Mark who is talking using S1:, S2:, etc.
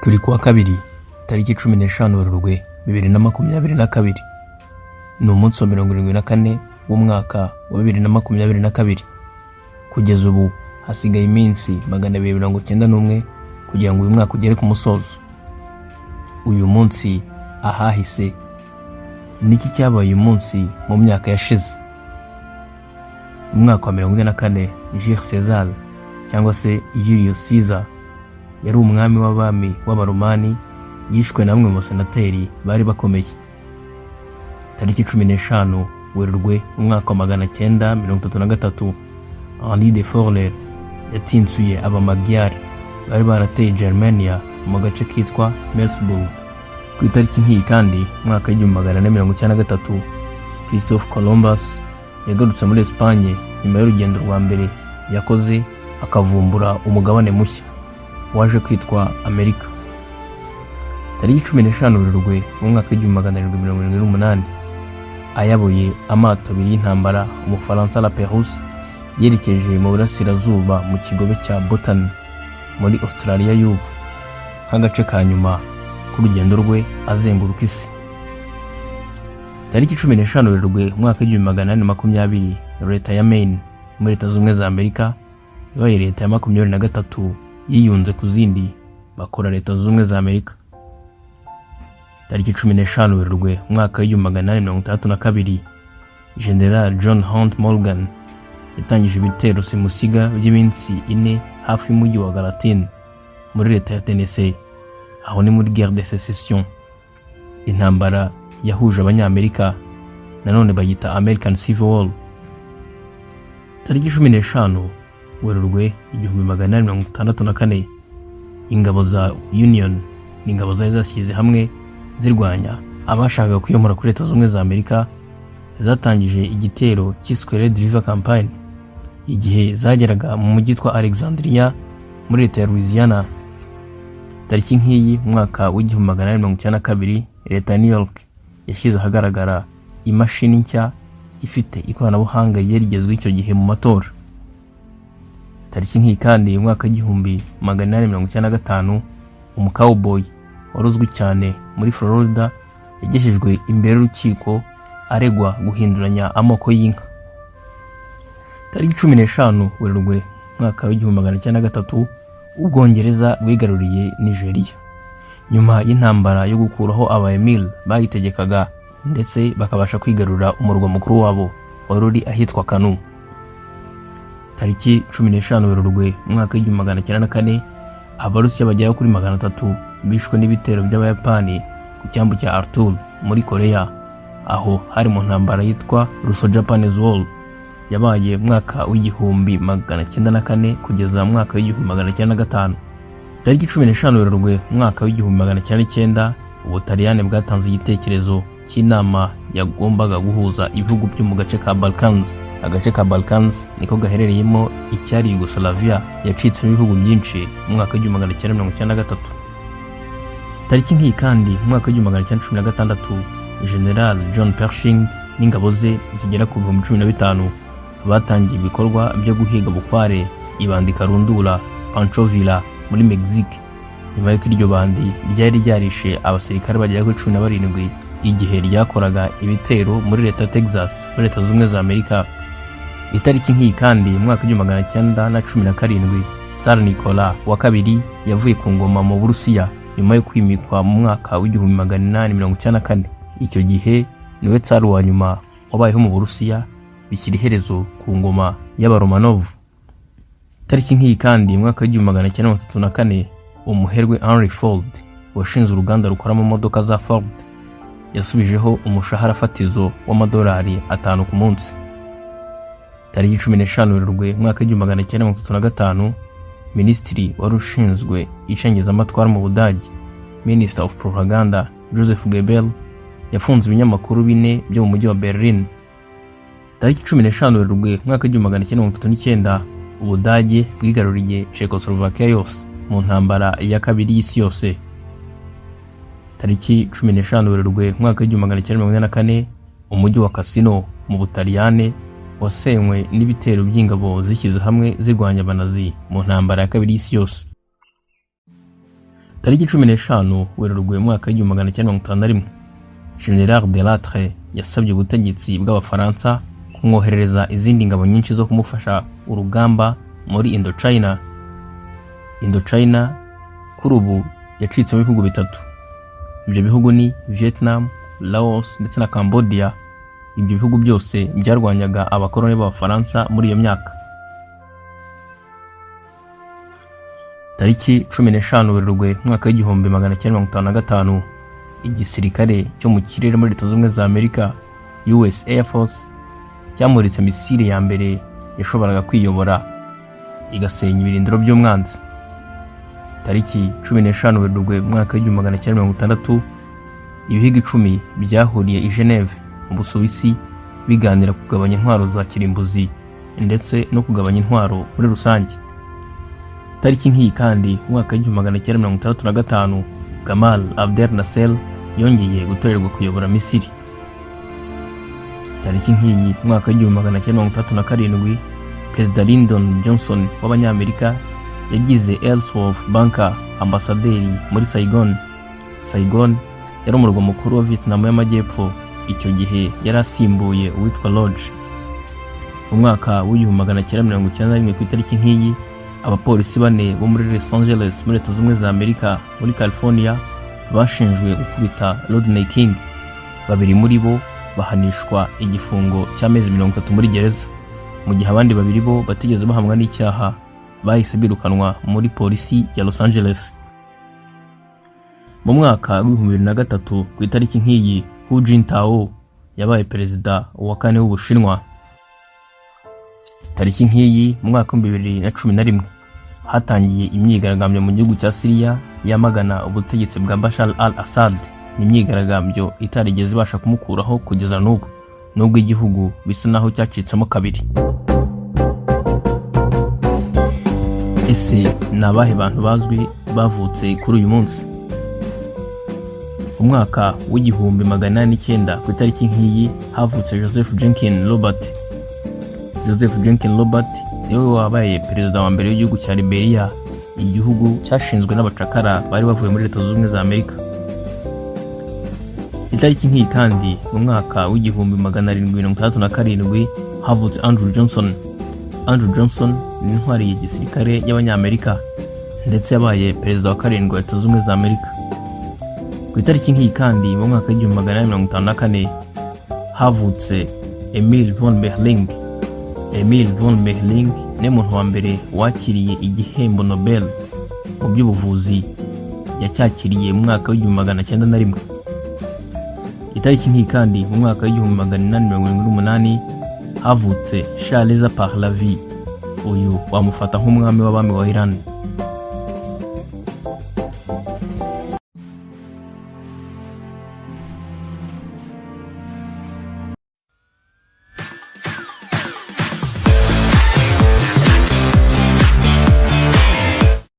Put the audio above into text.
S1: Turi kuwa kabiri, tariki 15 Werurwe 2022. Ni umunsi wa 74 w'umwaka wa 2022. Kugeza ubu hasigaye iminsi 291 kugira ngo uyu mwaka ugere ku musozo. Uyu munsi ahahise, niki cyabaye uyu munsi mu myaka yashize? Mu mwaka wa 44, Jules César cyangwa se Julius Caesar yari umwami w'abami w'Abaromani, yishwe na bamwe mu basenateri bari bakomeye. Tariki 15 Werurwe mu mwaka wa 933, Henri de Forler yatsinsuye Abamagyari bari barateye Germania mu gace kitwa Mersburg. Ku itariki nk'iyi kandi, mu mwaka wa 1493, Christophe Columbus yagarutse muri Espagne nyuma y'urugendo rwa mbere yakoze, akavumbura umugabane mushya waje kwitwa Amerika. Tariki 15 Werurwe mu mwaka wa 1778, ayaboye amato abiri y'intambara, Umufaransa La Perouse yerekeje mu burasirazuba mu kigobe cya Botany muri Australia y'ubu, nk'agace ka nyuma k'urugendo rwe azenguruka isi. Tariki 15 Werurwe mu mwaka wa 1820, leta ya Maine muri Leta Zunze Ubumwe za Amerika yabaye leta ya 23 yiyunze ku zindi, bakora Leta Zunze Ubumwe za Amerika. Tariki 15 Werurwe mu mwaka wa 1862, General John Hunt Morgan yatangije ibitero simusiga by'iminsi 4 hafi y'umujyi wa Gallatin muri leta ya Tennessee. Aho ni muri Guerre de Sécession, intambara yahuje Abanyamerika, nanone bayita American Civil War. Tariki 15 Werurwe 1864, ingabo za Union, ni ingabo zari zashyize hamwe zirwanya abashakaga kwiyomora kuri Leta Zunze Ubumwe za Amerika, zatangije igitero cyiswe Red River Campaign igihe zageraga mu mujyi witwa Alexandria muri leta ya Louisiana. Tariki nk'iyi mu mwaka wa 1892, leta ya New York yashyize ahagaragara imashini nshya ifite ikoranabuhanga ryari rigezweho icyo gihe mu matora. Tariki nk'iyi kandi mu mwaka wa 1895, umukawuboyi wari uzwi cyane muri Florida yagejejwe imbere y'urukiko aregwa guhinduranya amoko y'inka. Tariki 15 Werurwe mwaka wa 1903, Ubwongereza bwigaruriye Nigeria nyuma y'intambara yo gukuraho aba Emir bayitegekaga, ndetse bakabasha kwigarurira umurwa mukuru wabo wari uri ahitwa Kano. Tariki 15 Werurwe mu mwaka wa 1904, Abarusiya bagera kuri 300 bishwe n'ibitero by'Abayapani ku cyambu cya Arthur muri Korea. Aho hari mu ntambara yitwa Russo Japanese War yabaye mu mwaka wa 1904 kugeza mu mwaka wa 1905. Tariki 15 Werurwe mu mwaka wa 1909, Ubutaliyani bwatanze igitekerezo cy'inama yagombaga guhuza ibihugu byo mu gace ka Balkans. Agace ka Balkans niko gaherereyemo icyari Yugoslavia yacitsemo ibihugu byinshi mu mwaka wa 1993. Tariki nk'iyi kandi mu mwaka wa 1916, General John Pershing n'ingabo ze zigera ku 15,000 batangiye ibikorwa byo guhiga bukware ibandi karundura Pancho Villa muri Mexique, nyuma y'uko iryo bandi ryari ryarishe abasirikare bagera kuri 17 igihe ryakoraga ibitero muri leta ya Texas muri Leta Zunze Ubumwe za Amerika. Itariki nk'iyi kandi mu mwaka wa 1917, Tsar Nicolas wa kabiri yavuye ku ngoma mu Burusiya nyuma yo kwimikwa mu mwaka wa 1894. Icyo gihe niwe Tsar wa nyuma wabayeho mu Burusiya, bishyira iherezo ku ngoma y'Abaromanov. Tariki nk'iyi kandi mu mwaka wa 1934, umuherwe Henry Ford washinze uruganda rukora amamodoka za Ford yasubijeho umushahara fatizo w'amadolari 5 ku munsi. Tariki 15 Werurwe mu mwaka wa 1935, minisitiri wari ushinzwe icengezamatwara mu Budage, Minister of Propaganda Joseph Goebbels, yafunze ibinyamakuru bine byo mu mujyi wa Berlin. Tariki 15 Werurwe mu mwaka wa 1939, Ubudage bwigaruriye Czechoslovakia yose mu ntambara ya kabiri y'isi yose. Tariki 15 Werurwe mu mwaka wa 1944, umujyi wa Cassino mu Butaliyane wasenywe n'ibitero by'ingabo zishyize hamwe zirwanya Abanazi mu ntambara ya kabiri y'isi yose. Tariki 15 Werurwe mu mwaka w'1951, General de Lattre yasabye ubutegetsi bw'Abafaransa kumwoherereza izindi ngabo nyinshi zo kumufasha urugamba muri Indochina. Indochina kuri ubu yacitsemo ibihugu bitatu. Ibyo bihugu ni Vietnam, Laos ndetse na Cambodia. Ibyo bihugu byose byarwanyaga abakoloni b'Abafaransa muri iyo myaka. Tariki 15 Werurwe mwaka w'1955, igisirikare cyo mu kirere muri Leta Zunze Ubumwe za Amerika, US Air Force, cyamuritse misile ya mbere yashoboraga kwiyobora igasenya ibirindiro by'umwanzi. Tariki 15 Werurwe mwaka w'1960, ibihugu 10 byahuriye i Geneve mu Busuwisi biganira kugabanya intwaro za kirimbuzi ndetse no kugabanya intwaro muri rusange. Tariki nk'iyi kandi umwaka w'1965, Gamal Abdel Nasser yongeye gutorerwa kuyobora Misiri. Tariki nk'iyi umwaka w'1967, Perezida Lyndon Johnson w'Abanyamerika yagize Ellsworth Bunker ambasaderi muri Saigon. Saigon yari umurwa mukuru wa Vietnam y'Amajyepfo, icyo gihe yari asimbuye uwitwa Lodge. Mu mwaka w'1991 ku itariki nk'iyi, abapolisi bane bo muri Los Angeles muri Leta Zunze Ubumwe za Amerika muri California bashinjwe gukubita Rodney King. Babiri muri bo bahanishwa igifungo cy'amezi 30 muri gereza, mu gihe abandi babiri bo batigeze bahamwa n'icyaha, bahise birukanwa muri polisi ya Los Angeles. Mu mwaka w'2003 ku itariki nk'iyi, Hu Jintao yabaye perezida wa kane w'Ubushinwa. Tariki nk'iyi mu mwaka w'2011, hatangiye imyigaragambyo mu gihugu cya Syria yamagana ubutegetsi bwa Bashar al-Assad. Ni imyigaragambyo itarigeze ibasha kumukuraho kugeza n'ubu, nubwo igihugu bisa naho cyacitsemo kabiri. Ese ni abahe bantu bazwi bavutse kuri uyu munsi? Mu mwaka w'1809 ku itariki nk'iyi havutse Joseph Jenkins Robert. Joseph Jenkins Robert niwe wabaye perezida wa mbere w'igihugu cya Liberia, igihugu cyashinzwe n'abacakara bari bavuye muri Leta Zunze Ubumwe za Amerika. Itariki nk'iyi kandi mu mwaka w'1767 havutse Andrew Johnson. Andrew Johnson ni intwari ya gisirikare y'Abanyamerika ndetse yabaye perezida wa karindwi wa Leta Zunze Ubumwe za Amerika. Ku itariki nk'iyi kandi mu mwaka w'1854 havutse Emil von Behring. Emil von Behring niwe muntu wa mbere wakiriye igihembo Nobel mu by'ubuvuzi, yacyakiriye mu mwaka w'1901. Itariki nk'iyi kandi mu mwaka w'1878 havutse Shah Reza Pahlavi. Uyu wamufata nk'umwami w'abami wa Iran.